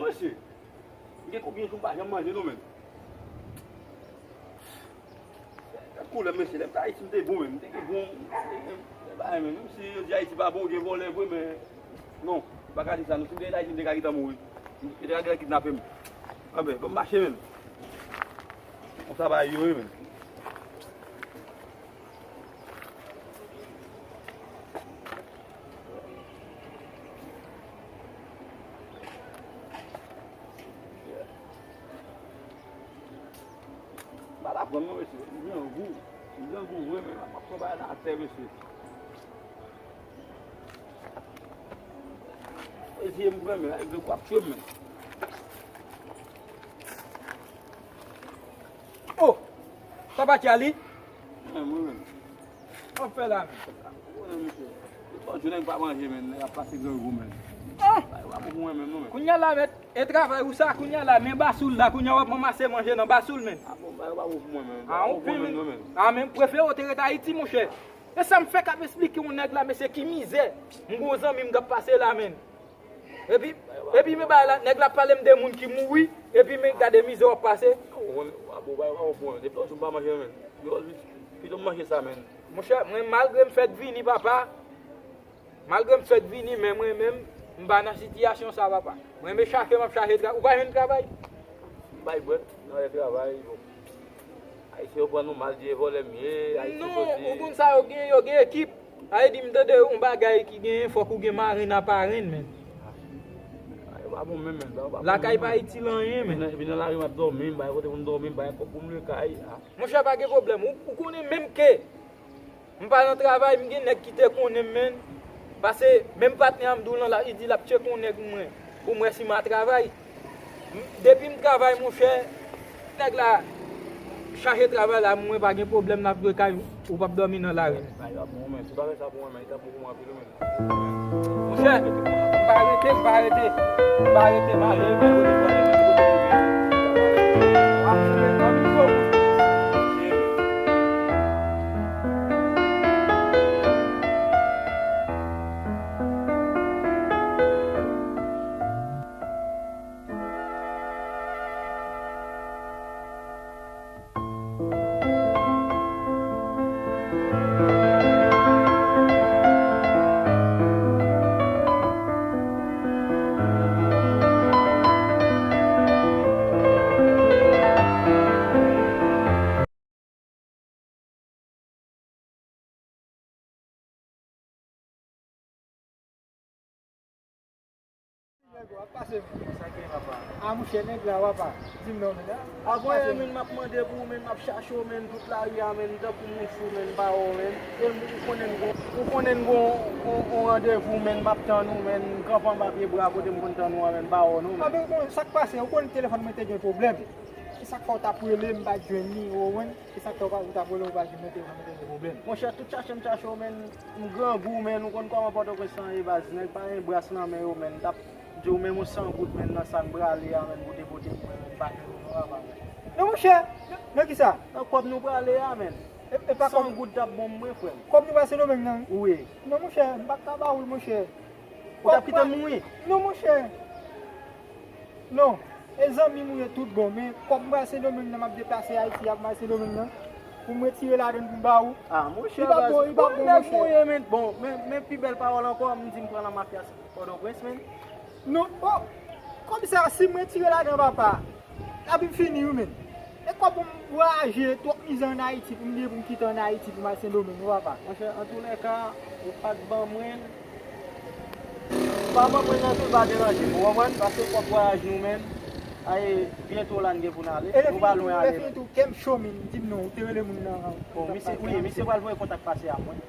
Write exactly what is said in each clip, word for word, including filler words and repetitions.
Mesye, gen konbyen jou m pa janm manje non, menm. Gad koulè, mesye, lè m t Ayiti, m te bon, menm. M te gen bon, m te gen, m te gen bagay, menm. Menm si yo di Ayiti pa bon, gen vòlè vre, men non, m pa ka di sa, non. Si m te ret Ayiti, m te ka gentan mouri. Yo te ka gentan kidnape m. Anben, ban m mache, menm. Konsa bagay yo ye, menm. M pa t aprann non, mesye. M grangou. M grangou vre, men m ap fè bagay la atè, mesye. Mesye, m vrèman, m ap tchwe m, men. Oh! Papa Charly? Mwen, mwen menm. Sa w ap fè la menm? Mwen menm, mesye. Bon, jounen pa manje, menm. Nèg ap pase grangou, menm. Ah! Bagay pa bon pou mwen menm, non, menm. Kounye a la, mèt, e travay ou sa, kounye a la, men basoul la, kounye a w ap ranmase manje nan basoul, menm. Ah, bon, bagay pa bon pou mwen menm. Ah, ou pi, menm, non, menm. Ah, men prefere w te ret Ayiti, monchè. E sa m fèk ap esplike yon nèg la, mesye, ki mizè m gon zanmi m k ap pase la, menm. Epi, epi men bagay la, nèg la pale m de moun ki mouri, epi men gade mizè w ap pase. Ou konn, a bon, bagay pa bon pou mwen. Depi lòt jou m pa manje, menm. Yo, pito m manje sa, menm. Monchè, mwen malgre m fèk vini, papa, malgre m fèk vini, men mwen menm, m pa nan sitiyasyon sa, papa. Mwen men chache, m ap chache tra-, ou pa jwenn travay? M bay bwèt, nan lè travay, bon. Ayisyen yo pran nou mal, di e vòlè m ye, Ayiti soti. Non, ou konn sa yo gen, yo gen ekip. A vle di m tande yon bagay ki genyen, fòk ou gen marenn a parenn, menm. Ah, yo pa bon menm, menm, sa yo pa bon menm. Lakay pa itil anyen, menm. Vin nan, vin nan lari m ap dòmi, m pa gen kote pou m dòmi, m pa gen kòb pou m lwe kay. Ah. Monchè, pa gen pwoblèm. Ou, ou konnen menm ke m pa nan travay, m gen nèg ki te konnen m, menm. Pase menm patnè a m di w lan la, li di l ap tcheke yon nèg mwen pou m wè si m a travay. M, depi m travay, monchè, nèg la chache travay la, mwen pa gen pwoblèm, n ap lwe kay, ou p ap dòmi nan lari. Ay, pa bon, men, si w pa fè sa pou mwen, men, li t ap bon pou mwen anpil, men. Monchè, m pa rete, m pa rete, m pa rete, m ale, men, kote m prale, men, kote m rive. M ap jwe, m ap jwe. Nèg yo ap pase m. Sa k gen, papa? A, monchè, nèg la, papa. Di m non, men, a. Ap pase m. Mwen, men, m ap mande pou ou, men, m ap chache w, men, tout lari a, men, tankou moun fou, men, m pa wè w, men. E ou konnen n gon, ou konnen n gon, on, on randevou, men, m ap tann ou, men, m kanpe anba pye bwa kote m konn tann ou an, men, m pa wè w, non, men. A, men, bon, sa k pase? Ou konn telefòn mwen te gen pwoblèm. Se sa k fè w t ap rele m, m pa t jwenn li, ou konprann? Se sa k fè w pa, ou t ap rele m, ou pa t jwenn mwen, telefòn mwen te gen pwoblèm. Monchè, tout chache m chache w, men, m grangou, men, ou konn kòman Pòtoprens lan ye, baz, nèg pa gen bras nan men yo, men, m t ap di w, men, yon san goud, men, nan sa n prale a, men, pou te pote pou mwen, men, m pa jwenn ou non, papa, men. Non, monchè, nan, nan kisa? Nan kòb nou prale a, men. E, e pa kòb. San goud t ap bon pou mwen, frè m. Kòb nou pral Sendomeng nan? Wi. Non, monchè, m pa t ka ba ou l, monchè. Ou t ap kite m mouri? Non, monchè. Non. E zanmi m ou ye tout bon, men kòb m pral Sendomeng nan, m ap deplase Ayiti, ap m al Sendomeng nan, pou m retire ladann pou m ba ou. Ah, monchè, li pa bon, li pa bon, monchè. Bon, men, men pi bèl pawòl ankò, m di m pran nan mafya Pòtoprens, men. Non, oh, kòm sa, si m retire ladan, papa, lavi m fini, wi, men. E kòb pou m vwayaje, twòp mizè ann Ayiti, pou m gen pou m kite ann Ayiti, pou m al Sendomeng, wi, papa. Monchè, antoulèka, ou pa t ban mwen l. Pa ban mwen nan tou, pa deranje m, ou konprann? Paske kòb vwayaj nou menm, ay, byento la n gen pou n ale. Nou pa lwen ale. E lè fini tou, kè m cho, men, di m non, ou te rele moun nan. Bon, misye, wi, misye pral voye kontak pase a mwen.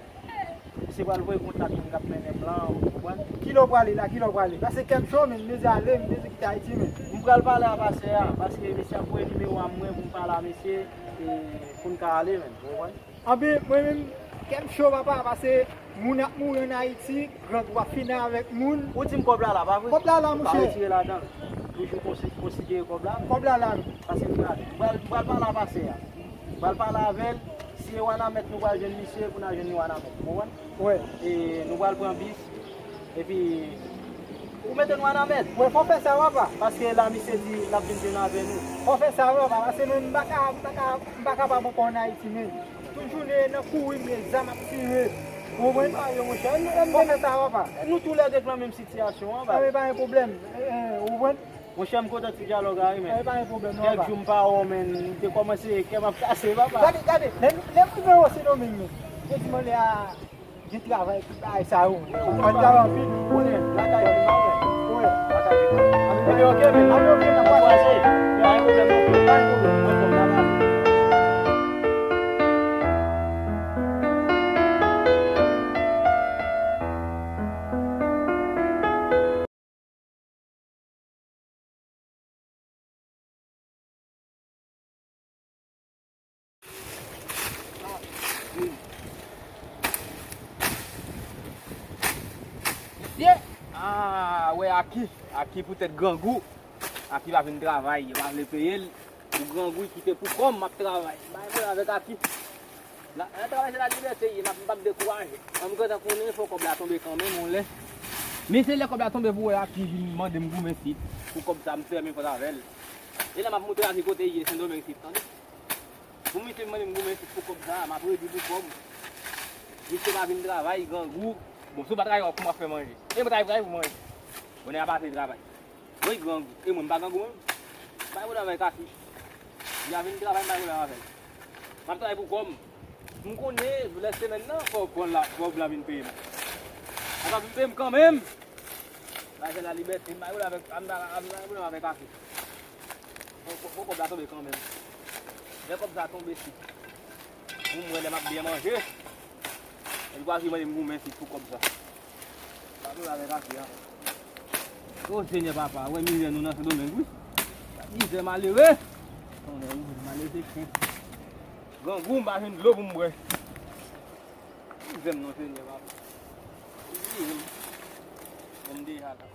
Misye pral voye kontak moun k ap mennen m lan, ou konprann? Kilè w prale la, kilè w prale? Paske kè m cho, men, m bezwen ale, m bezwen kite Ayiti, men. M pral pale a pastè a, paske misye ap voye nimewo a mwen pou m pale a misye, e, pou n ka ale, men, ou konprann? Anben, mwen menm, kè m cho, papa, paske moun ap mouri ann Ayiti, grangou ap fini avèk moun. Ou di m kòb la la, pa vre? Kòb la la, monchè. Pa retire ladan l. Toujou konsi-, konsidere kòb la. Kòb la la, wi. Paske m pral, m pral, m pral pale a pastè a. M pral pale avè l. Si e Wanament nou pral jwenn misye, pou n al jwenn li Wanament. Ou konprann? Wi. E nou pral pran bis. Epi, Ou mete nou ann anmèd. Wi, fò w fè sa, papa. Paske la, misye di l ap vin jwenn avè nou. Fò w fè sa, papa, paske mwen, m pa ka, m pa ka, m pa kapab ankò ann Ayiti, men. Tout jounen nan kouri, men zam ap tire. Ou konprann? Ayo, monchè, nou, nou, fò w fè sa, papa. Nou toulède k nan menm sitiyasyon an, baz. Sa pa gen pwoblèm. Eh, eh, ou konprann? Monchè, m kontan ti dyalòg la, wi, men. Sa pa gen pwoblèm, non, papa. Kèk jou m pa wè w, men, m te kòmanse, kè m ap kase, papa. Gade, gade, lè, lè m rive o Sendomeng, men, yo di m anlè a, gen travay, tout bagay sa yo. Ann travay anpil. Konnen, lakay vin mal, men. Wi. Lakay vin mal. Ebyen, oke, men. Ebyen, oke, n ap kwaze. Yo, pa gen pwoblèm, non, frè. Pa gen pwoblèm, non, frè. N ap ale. Mesye! Ah, wè Aki. Aki poutèt grangou. Aki pa vin travay, yo pa vle peye l. Pou grangou, kite pou kò m, m ap travay. M pa gen pwoblèm avèk Aki. La, la travay se la libète ye, m ap, m p ap dekouraje. An m gentan konnen fò kòb la tonbe kanmenm, yon lè. Men se lè kòb la tonbe pou wè Aki vin mande m goumen sit. Pou kòb sa, m fèmen pòt avè l. E la m ap montre Aki kote l ye, Sendomeng sit, tande. Pou misye mande m goumen sit pou kòb sa, m ap redi pou kòb. Misye pa vin travay, grangou. Bon, si w pa travay, kòman w ap fè manje? E mwen travay, travay pou manje. Bonè a pa vle travay. Wi, grangou. E mwen, m pa grangou, mwen. M pa gen pwoblèm avèk Aki. Li a vin travay, m pa gen pwoblèm avè l. M ap travay pou kò m. M konnen, lè semèn nan, fò kò la, kò la vin peye m. Li pa vin peye m kanmenm. Lajè la libète, m pa gen pwoblèm avèk, m pa, m pa gen pwoblèm avèk Aki. Fò, fò, fò kòb la tonbe kanmenm. Lè kòb sa tonbe, si. Pou m wè lè m ap byen manje. Epi pou Aki mande m goumen sit pou kòb sa. Pa vle avèk Aki a. O Senyè papa, wè mizè nou nan Sendomeng, wi. Mizè malere. Tonnè, wi, malere se ken. Grangou, m pa jwenn dlo pou m bwè. Mizè m non, Senyè papa. Mizè m. Bon, m deja la.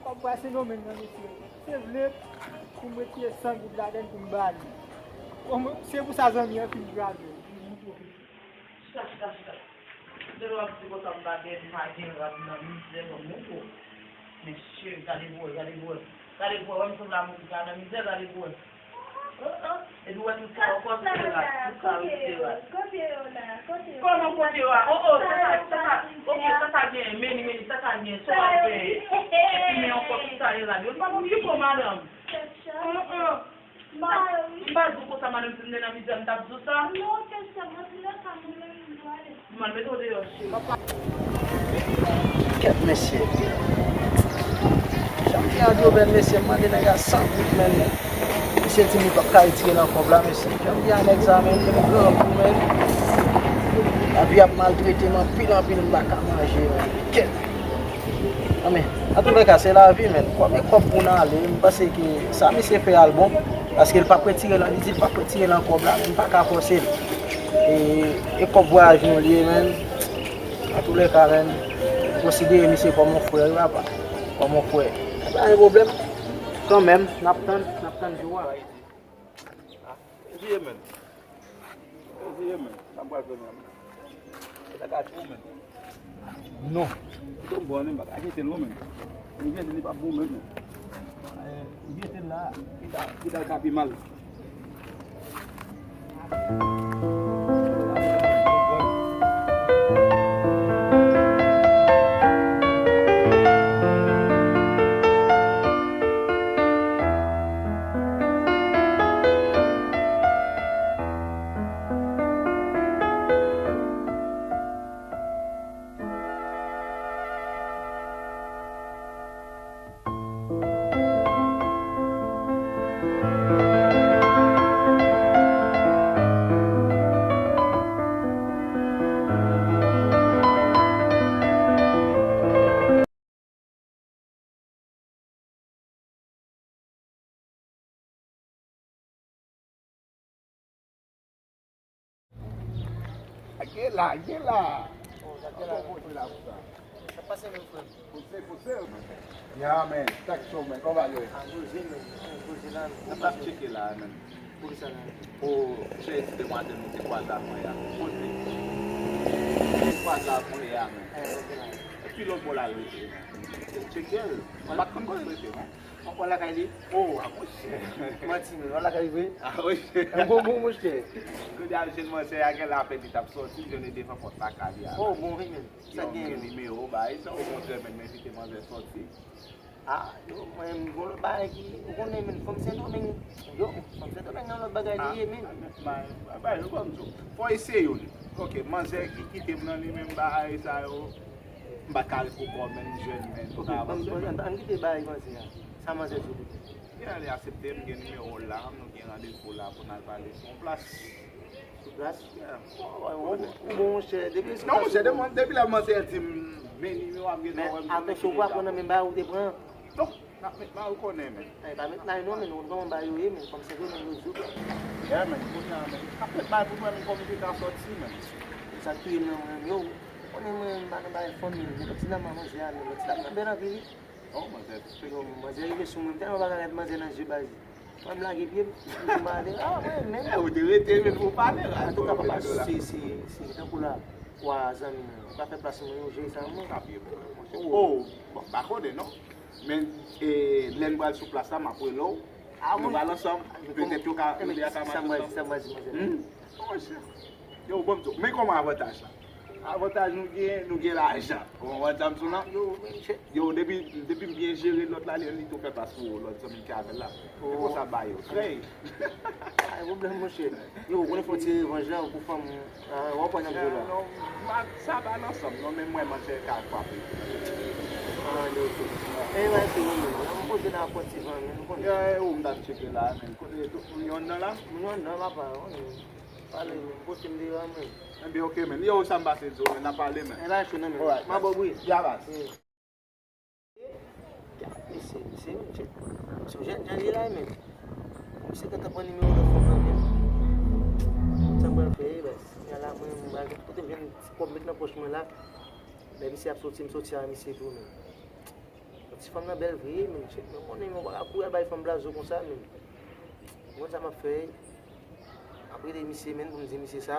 Kòb pral Sendomeng nan, mesye. Se vle pou m retire san goud ladan l pou m ba li. Kòm se pou sa zanmi an fin kraze. Chita, chita, chita. Lè w ap di konsa, m pa gen, m pa gen rad nan mizè, ban m montre w. Mesye, gade pou wè, gade pou wè. Gade pou wè, wè m sanble a moun ki ka nan mizè, gade pou wè. Epi w wè tout sa yo, kòm se rad, tout sa yo se rad. Kòman kote yo a? O, o, sa, sa, sa, sa, ok, sa, sa gen, meni, meni, sa, sa gen, so ap gen. Epi men ankò tout sa e rad. Yo pa bon pipo, madanm. O, o. M pa di w konsa, madanm, si m te nan mizè, m t ap di w sa. Non, kèt, sa, mwen, si lè sa, mwen menm, m pral. M al mete w deyò, cheri. Kèt mesye. Jan m di a di w, bèl mesye, m mande nèg la san goud, men. Misye di m li p ap ka retire nan kòb la, mesye. Jan m di a nèg sa, men, li grangou, men. Lavi ap maltrete m anpil, anpil, m pa ka manje, men. Kèt. Anben, antoulèka, se lavi, men. Kòb e kòb pou n ale, m panse ke sa misye fè a l bon, paske l p ap retire nan, li di l p ap retire nan kòb la, men m pa ka fòse l. E, e kòb vwayaj nou li ye, men. Antoulèka, men, konsidere misye kòm yon frè, wi, papa. Kòm yon frè. Pa gen pwoblèm. Kanmenm, n ap tann, n ap tann jou a. Eziye, men. Eziye, men. Sa m pral fè, men. Sa ka tou, men. Non. Kite m bon, men, m pa ka kite l, non, men. Li vye, li pa bon, men, non. Eh, li vye, se la. Li ta, li ta ka pi mal. Gen la, gen la. Oh, sa gen la. Bon, bon, la pou sa. Sa pase menm frè m. Pouse, pouse. Ya, men, tak cho, men, kòman yo ye? Ah, poze, men, poze la. Sa pase. Tcheke la, men. Poukisa la? Oh, se ti demwazèl nou te kwaze avanyè a. Poze. Te kwaze avanyè a, men. Eh, ok la. Ki lòt bò l al rete? Tcheke l. M pa t konn kote l rete, non. Ou lakay li? Oh, a monchè. Manti, men ou lakay li vre? A monchè. Bon, bon, monchè. Kounye a, jèn manzè a gen lapèn li t ap sòti, li jwenn li devan pòt lakay li a. Oh, bon, wi, men. Sa gen nimewo, bay sa, ou montrè, men, men envite manzè sòti. Ah, yo, mwen, m gon lòt bagay ki, ou konnen, men, fanm Sendomeng, yo, fanm Sendomeng nan lòt bagay li ye, men. Bay, bay, yo ban m di w. Fò eseye youn. Ok, manzè ki kite m nan li menm bagay sa yo. M pa ka ret pou kò, men, jèn, men. Ok, ban m, an, an kite bagay manzè a. Sa manzè di w pou mwen? Gen, li aksepte, m gen nimewo l la, nou gen randevou la pou n al pale sou yon plas. Sou plas? Yeah. Ou bon, monchè, depi sou plas ou bon. Non, monchè, depi lè manzè di m, men nimewo a m gen dwa wè m. Men atansyon, ou pa pran nan menm bagay ou te pran. Non, n ap met may ou konnen, men. Ay, pa met may non, men, ou konn kòman bagay yo ye, men, kòm se ke men yo di w. Yeah, men, kounye a, men, n ap met may pou nou wè, men, kòman nou te ka sòti, men. Sa k touye m nan, men, yo, ou konnen mwen, m pa nan bagay fanmi, men, ti dam nan manzè a, men, ti dam nan bèl anpil, wi. Oh, manzè. Yo, manzè rive sou mwen, m tèlman pa ka gad manzè nan je, baz. Mwen, m lage pye m, m tou male. Ah, mwen menm. Ou te rete, men ou pale. Antouka, papa, se, se, se tankou la, wa zanmi mwen. Ou ka fè plas mwen, yo jere sa, mwen. Sa byen, mwen. Oh, bon, m pa konnen, non. Men, e, lè n pral sou plas la, m ap rele w. Ah, nou pral ansanm. Petèt yo ka rele a ka mache ansanm. Sa m pral di, sa m pral di, manzè. Hmm? Oh, monchè. Yo, bon, m di w, men kòman avantaj la? Avantaj nou gen, nou gen lajan. Ou konprann sa m di w la? Yo, men, chè. Yo, depi, depi m byen jere lòt la, li, li tou fè plas pou lòt zanmi m ki avè l la. Se konsa m ba yo. Trè. Pa gen pwoblèm, monchè. Yo, ou konnen fò w tire revanj la pou fanm, ah, w konprann sa m di w la. Non, non, sa ba l ansanm, non, men mwen, manzè ka frape. Ah, ok. E, mwen, se ou menm. M poze la, pran ti van, men nou konnen. Ya, e, ou m t ap tcheke la, men kote tou, moun yo anndan la? Moun yo anndan, papa, wi. Pale, men, pote m deyò a, men. Ebyen, ok, men. Yo, sa m pase di w, men, n a pale, men. E, ba cho nan men. Alright, m a bò bri. Ya, baz. Mesye, mesye, mesye, mesye, jan, jan li ye la, men. Misye gentan pran nimewo lòt fanm nan, men. Sa m pral fè, baz. Kounye a la, mwen, m pral kote m jwenn ti kòb met nan pòch mwen la. Lè misye ap soti, m soti avè misye tou, men. Ti fanm nan bèl vre, men, chèk, men, konnen, men, w pa ka kouri al bay fanm blazo konsa, men. Ou konn sa m ap fè, wi. M ap rele misye, men, pou m di misye sa.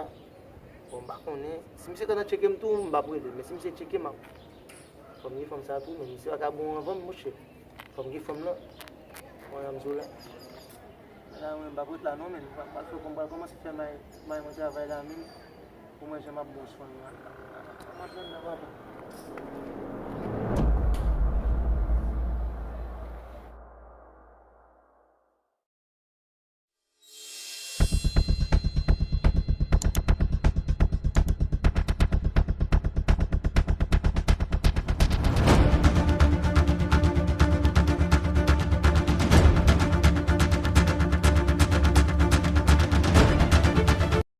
Bon, m pa konnen. Si misye gentan tcheke m tou, m p ap rele. Men si misye tcheke m, m ap, fò m gen fanm sa tou, men misye pa ka bon anvan m, monchè. Fò m gen fanm nan. Mwen, jan m di w la. La, mwen, m p ap ret la, non, men. M pral fè, m pral kòmanse fè may, may mwen travay la, men. Pou mwen, jan m ap bon swen la. Kòmanse nan papa.